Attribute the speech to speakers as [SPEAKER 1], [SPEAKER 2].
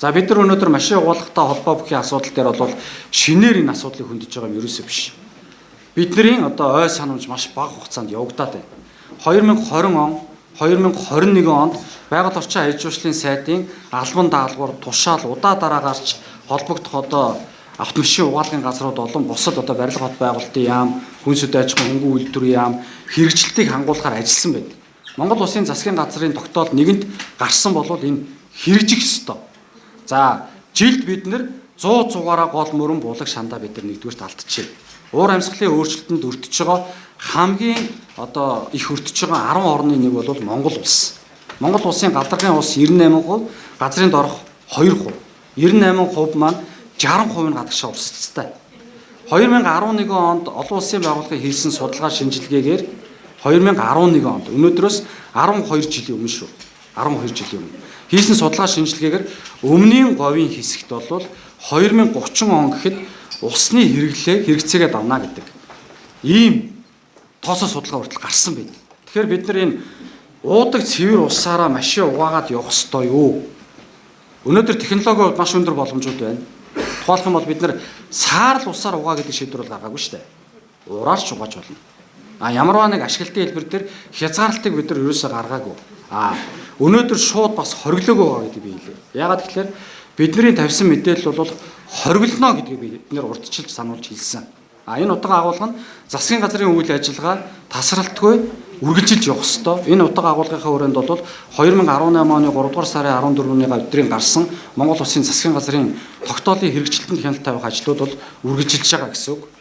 [SPEAKER 1] За, бид нар өнөөдөр машин угаалгатай холбоо бүхий асуудал дээр бол шинээр энэ асуудлыг хөндөж байгаа юм ерөөсөө биш. Бидний одоо ой санамж маш бага хугацаанд явагдаад байна. 2020 он, 2021 онд байгаль орчин аяж жуулчлалын сайдын албан даалгавар тушаал удаа дараа гарч холбогдох одоо автомашин угаалгын газрууд болон бусад одоо барилга хот байгуулалтын яам, хүнсүд аж ахуйн хөнгөн үйлдвэрийн яам хэрэгжилтийг хангуулахаар ажилласан байдаг. Монгол Улсын засгийн газрын тогтоол нэгэнт гарсан бол энэ хэрэгжих ёстой. За, жилд бид нэр 100 зугаараа гол мөрөн булаг шандаа бид нар нэгдүгээрт алдчихъя. Уур амьсгалын өөрчлөлтөнд өртөж байгаа хамгийн одоо их өртөж байгаа 10 орны нэг бол Монгол улс. Монгол улсын гадаргын ус 98%, газрын доорх 2%. 98% маань 60% нь гадагшаа урсцтай. 2011 онд олон улсын байгууллагын хийсэн судалгаа шинжилгээгээр 2011 онд, өнөөдрөөс 12 жилийн өмнө шүү. 12 жилийн өмнө хийсэн судалгаа шинжилгээгээр өмнгийн говийн хэсэгт бол 2030 он гэхэд усны хэрэглээ хэрэгцээгээ давна гэдэг ийм тооцоо судалгаа хүртэл гарсан байд. Тэгэхээр бид нар энэ уудаг цэвэр усаараа машин угаагаад явах ёстой юу? Өнөөдөр технологийн хувьд маш өндөр боломжууд байна. Тухайлах юм бол бид нар саарл усаар угаа гэдэг шийдвэр бол гаргаагүй шүү дээ. Ураар ч угааж болно. А ямарваа нэг ашиглалтын хэлбэр дээр хязгаарлалтыг бид нар ерөөсөө гаргаагүй. А өнөөдөр шууд бас хориглоогүй байгаа гэдэг би хэлье. Яагаад гэвэл бидний тавьсан мэдээлэл бол хориглоно гэдгийг бид нэр урдчилж сануулж хэлсэн. А энэ утга агуулга нь засгийн газрын үйл ажиллагаа тасралтгүй үргэлжилж явах ёстой. Энэ утга агуулгынхаа хүрээнд бол 2018 оны 3 дугаар сарын 14-ний өдрийн гарсан Монгол Улсын засгийн газрын тогтоолын хэрэгжилтэнд хяналт тавих ажлууд бол үргэлжилж байгаа гэсэн үг.